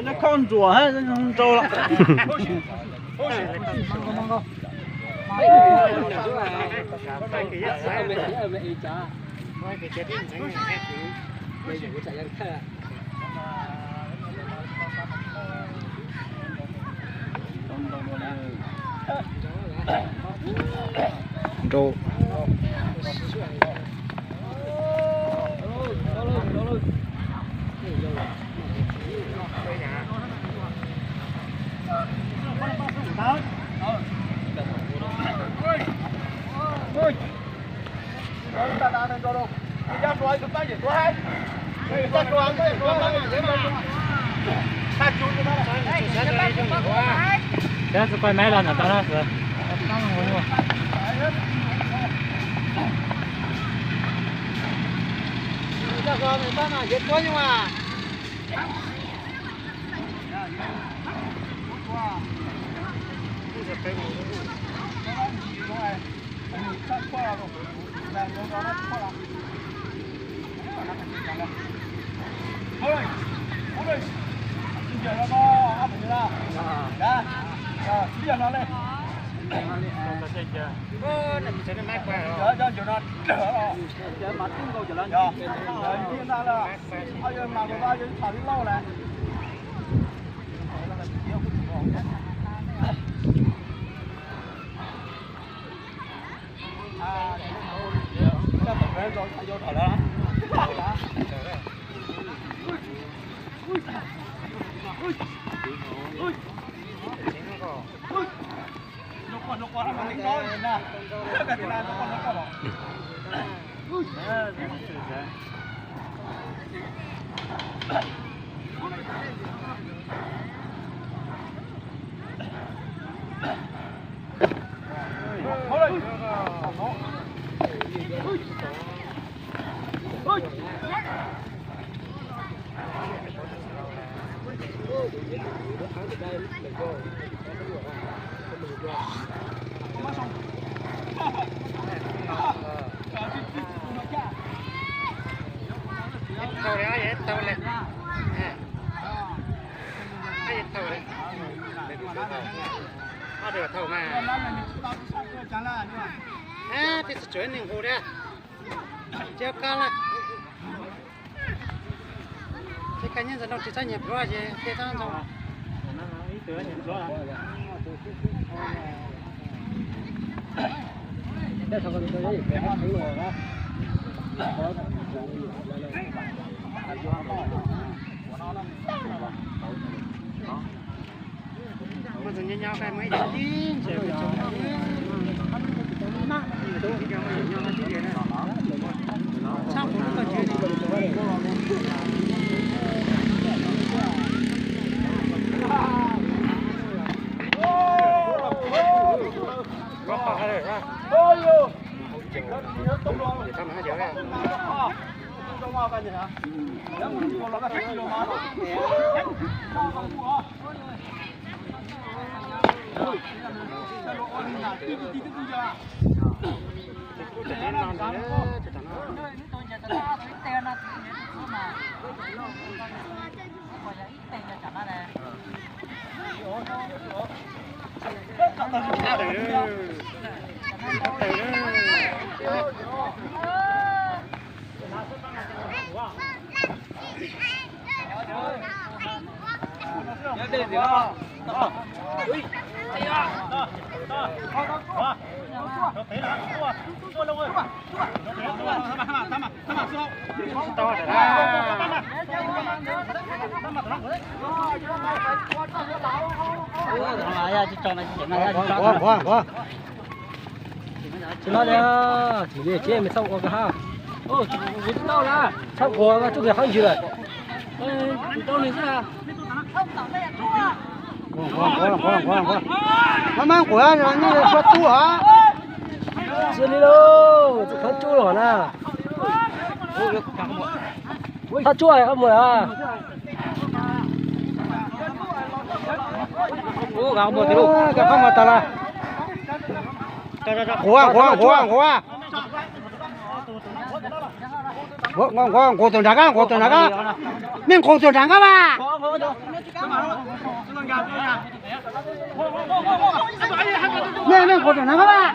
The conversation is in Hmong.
Lawv khoj ntsuam zoo los. Nrau. Peb tsis quay máy los nram tau na. Twb tsis tsuav neeg hu thiab. Cia kab lawm. Ces kab nyob ntawm no tsis txhob nyiam pluav ces cia txhob ntxov. Muaj tus nyob nyob koj muaj ib yam ib ntsis tshaj kuv lub koj ntsia li. Tsis no, tsis li ces mej txhob ua ko ha. Txhob ua, txuj kev qhov ntsis lawm. Tau nws xwb. Maj maj nquas, nej txhob tub os. Txia li lauj, tsis khawb cub los na. Txhob cub os, qhov muag os. Qhov muag tas lawm. Nquas, nquas, nquas, nquas. Nquas, nquas, nquas tus nrag kab, nquas tus nrag kab. Nej nquas tus nrag kab mas. Nej, nej nquas tus nrag kab mas.